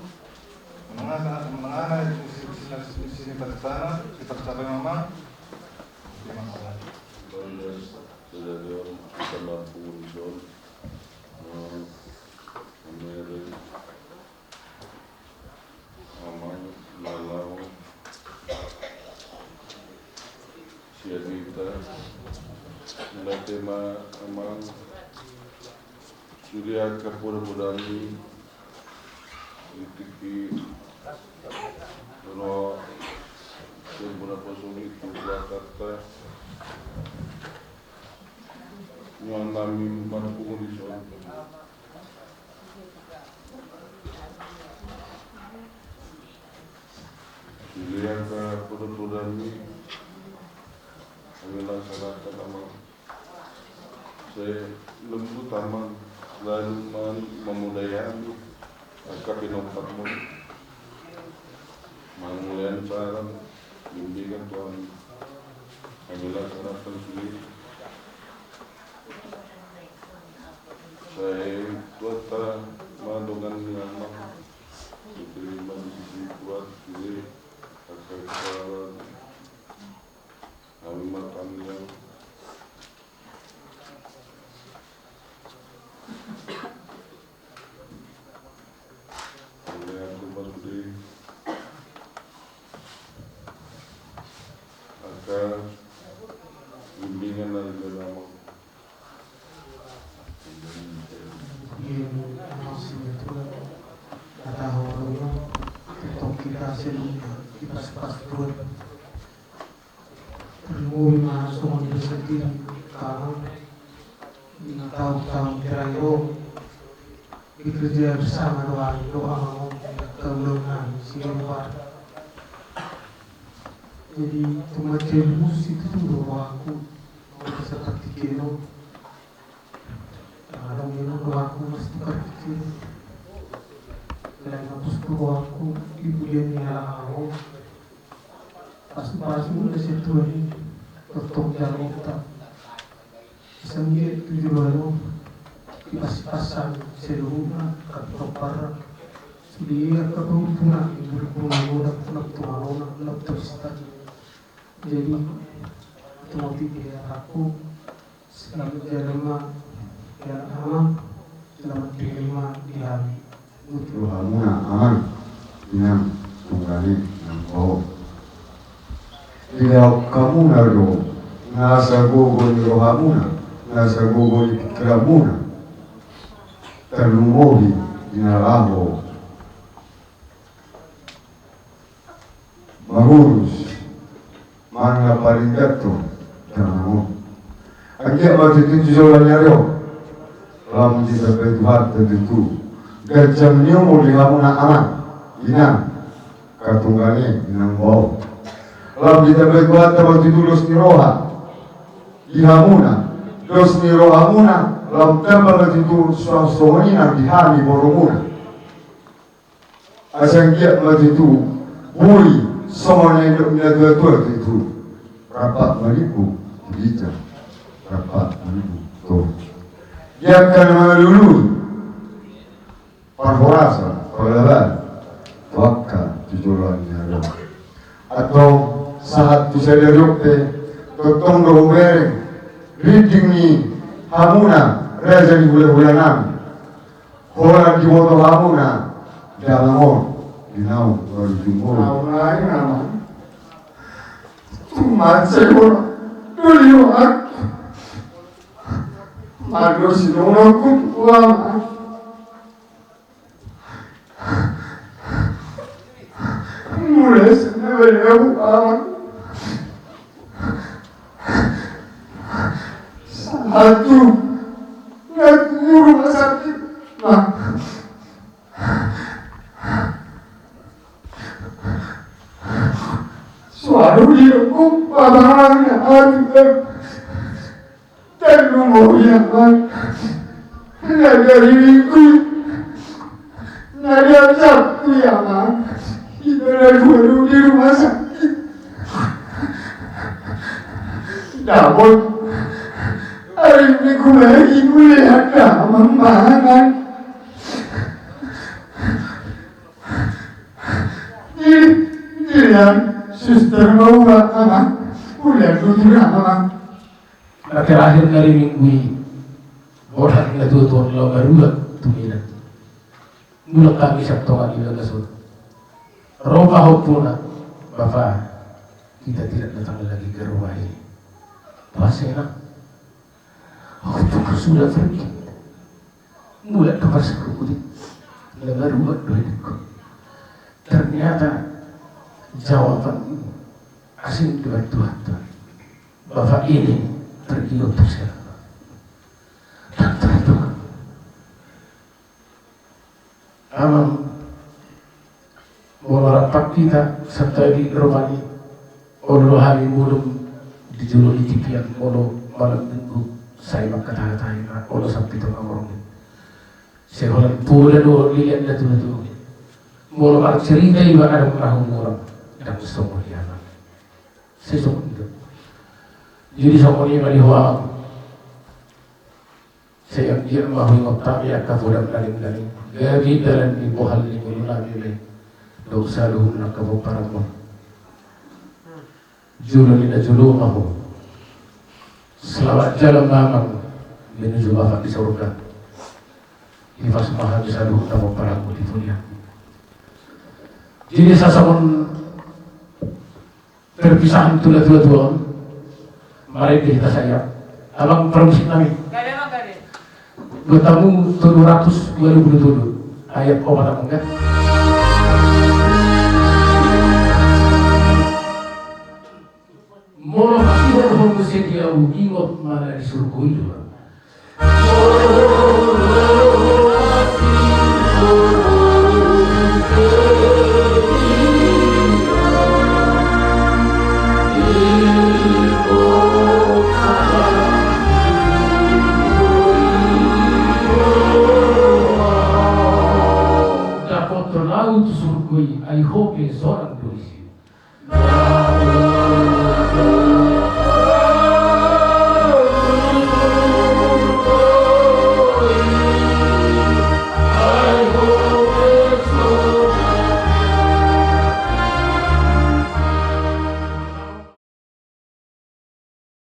Menengah, menengah na isi, isi, isi, isi ni paritana, dipercapai ma, Amang. Terima kasih. Bang, ya, sudah dia, kita mampu, John. Eh, kemarin. Amang na laho sian hita. Mauliate ma, Amang, sude angka poda-podami di tingki ro sian bona kosong i tu Jakarta. Nuaeng nami marpungu dison. Sude angka poda-podami, hami laksanakan, Amang. Sai lembut, Amang, lalu ma-, mamodai hami angka pinomparmu. Mangulahon saran, bimbingan tu hami. Hami laksanakan sude. Sai Tuhanta ma dongan ni Amang. Diterima di sisi Tuhan, sude angka kesalahan. Hami ma tangiang. Mauliate ma sude angka bimbingan na dari Amang. Iya, maksudnya itu, kata orang yang, kita sebelumnya, kita sepas buat. Tarlumobi ma songon dia sendiri, karena di tahun-tahun terakhir, di kerja bersama doa, doa mau, kalau nang, siapa. Jadi, cuma cari musik itu tuh doaku, mau seperti kilo. Adong memang doaku mesti berpikir. Lain hapus tu doaku di bulan ni halak au. Pasu-pasu na sian Tuhan i, tongtong jalo uta. Sangge tu jolo anu, di pasi-pasan seluruhna, angka pinompar. Sude angka pahompu na, di bulu-bulu na, na tu malona, na tu pesta. Jadi, itu mau pikir aku. Selamat jalan ma, ya Amang. Selamat jalan ma di hami. Rohamuna Amang, Inang, tunggal i nang bao. Dilehon hamuna do nasa gogo ni rohamuna, nasa gogo ni pingkiranmuna. Tarlumobi di na laho mangurus manang na paringgathon damang on. Anggiat ma tutu tu joloan ni ari on lam ditambai Tuhanta tutu ganjang ni umur di hamuna Amang, Inang, angka tunggal i nang bao. Lam ditambai Tuhanta ma tutu dos ni roha di hamuna, dos ni rohamuna, Lam tamba ma tutu suang songon i nang di hami borumuna. Asa anggiat ma tutu boi songon na nidok ni natuatua tutu. Rap ma limbo tu ginjang, rap ma limbo tu toru. Di angka na mangalului parhorasan, parlalaon tu angka tu joloan ni ari on. Antong sahat tu sadari on pe tongtong do hubereng rinding ni hamuna raja ni hulahulanami. Holan diboto hamuna damang on di naung marujung ngolu. Au lain, Amang. Tung mansai holan do lio ahu. Mandok sinononku tu ho, Amang. Mulai sian na bali ahu, Amang. Sahat tu na tu rumah sakit, Amang. Suaru di aku, Amang, na atu. Tarlumobi, Amang. Na di ari Minggu i, na di ari Sabtu i, Amang, hita na dua do di rumah sakit. Dapot ari Minggu i mulai damang mangan. Di, di suster ma ua, Amang. Mulak do tu, Amang. Na terakhir na ari Minggu i, borhat ni natuatua on laho marubat tu Medan. Mulak hami sian tonga ni bagas on. Ro pahompuna, Bapa, kita tidak datang lagi ke rumah ini. Pas enak. Hompung sudah pergi. Mulak do parsaurku i, na marubat do hidupku. Ternyata jawaban asing dohot Tuhanta. Bapak ini pergi untuk selama. Dan ternyata, Amang, molo rap hita santabi rupani, olo do hami mulak di jolo ni tipi an, molo malam minggu sai mangkatahata i ma, olo sampe tonga borngin. Sai holan pola do lilian natuatua. Molo marcerita iba adong na humurang, ndang songon i, Amang. Sai songon i do. Jadi songon i ma di ho, Amang. Sai anggiat ma huingot hami angka podam na denggan i, gabe dalan ni bohal ni ngolunami be dohot saluhut angka pomparanmon. Jolo ni na jolo ma ho. Selamat jalan ma, Amang, menuju Bapak di sorga. Hipas ma hami saluhut angka pomparanmon di dunia. Jadi sasongon perpisahan tu natuatua on, marende hita sahat. Amang parmusik nami. Gade, Amang, gade. Dua tamu tolu ratus dua puluh tolu. Ayat opat, Amang, kan? Molo hasihol ho muse di ahu, ingot ma na di surgo i do.